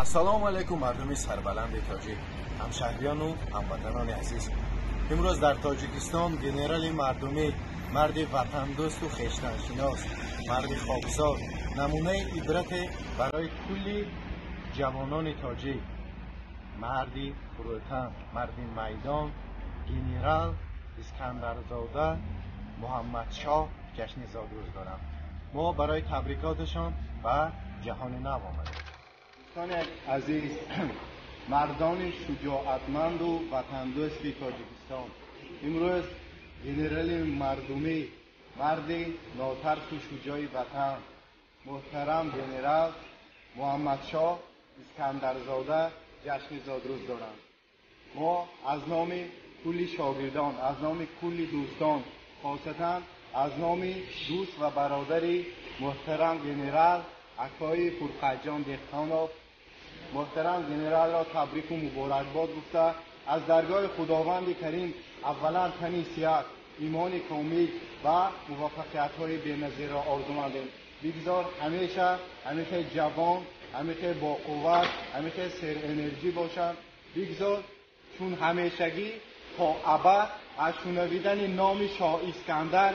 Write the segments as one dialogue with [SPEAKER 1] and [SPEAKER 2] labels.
[SPEAKER 1] Ассалому алайкум, мардуми сарбаланди тоҷик, ҳамшаҳриёну ҳамватанони азиз. Имрӯз дар Тоҷикистон генерали мардумӣ, марди ватандӯсту хештаншинос, марди хоксор, намунаи ибрате барои кулли ҷавонони тоҷик, марди фурӯтан, марди майдон, генерал Искандарзода Муҳаммадшоҳ ҷашни зодрӯз доранд. Мо барои табрикоташон ба ҷаҳони нав омадем. Дӯстони азиз, мардони шуҷоатманду ватандӯсти Тоҷикистон, имрӯз генерали мардумӣ, марди нотарсу шуҷои ватан, муҳтарам генерал Муҳаммадшоҳ Искандарзода ҷашни зодрӯз доранд. Мо аз номи кулли шогирдон, аз номи кулли дӯстон, хосатан аз номи дӯст ва бародари муҳтарам генерал акои Фурқатҷон Деҳқонов муҳтарам генералро табрику муборакбод гуфта, аз даргоҳи Худованди Карим аввалан тани сиҳат, имони комил ва муваффақиятҳои беназирро орзумандем. Бигзор ҳамеша ҳамеша ҷавон, ҳамеша боқувват, ҳамеша серэнерҷӣ бошанд. Бигзор чун ҳамешагӣ то абад аз шунавидани номи Шоҳ Искандар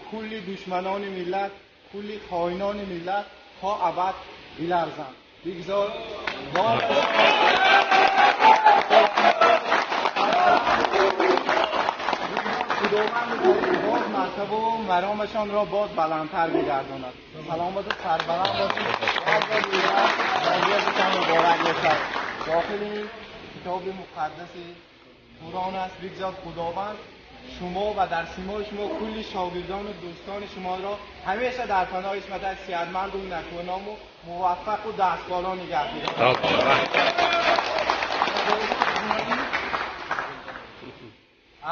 [SPEAKER 1] кулли душманони миллат, кулли хоинони миллат то абад биларзанд. Бигзор Худованди Карим боз мартабаву маромашонро боз баландтар бигардонад. Саломату сарбаланд бошед. Муборак бошад. Дохили китоби муқаддаси Қуръон аст. Бигзор Худованд шумо ва дар симои шумо кулли шогирдону дӯстони шуморо ҳамеша дар паноҳи исматаш сиҳатманду накӯному муваффақу дастболо нигаҳ дорад.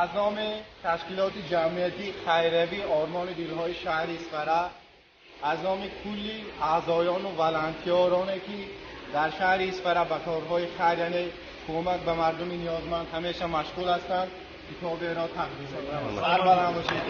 [SPEAKER 1] Аз номи ташкилоти ҷамъиятии хайравии Ормони дилҳои шаҳри Исфара, аз номи кулли аъзоёну волонтиёроне, ки дар шаҳри Исфара ба корҳои хайр, яъне кӯмак ба мардуми ниёзманд ҳамеша машғул ҳастанд, китоберо тақдим мекунам. Сарбаланд бошед.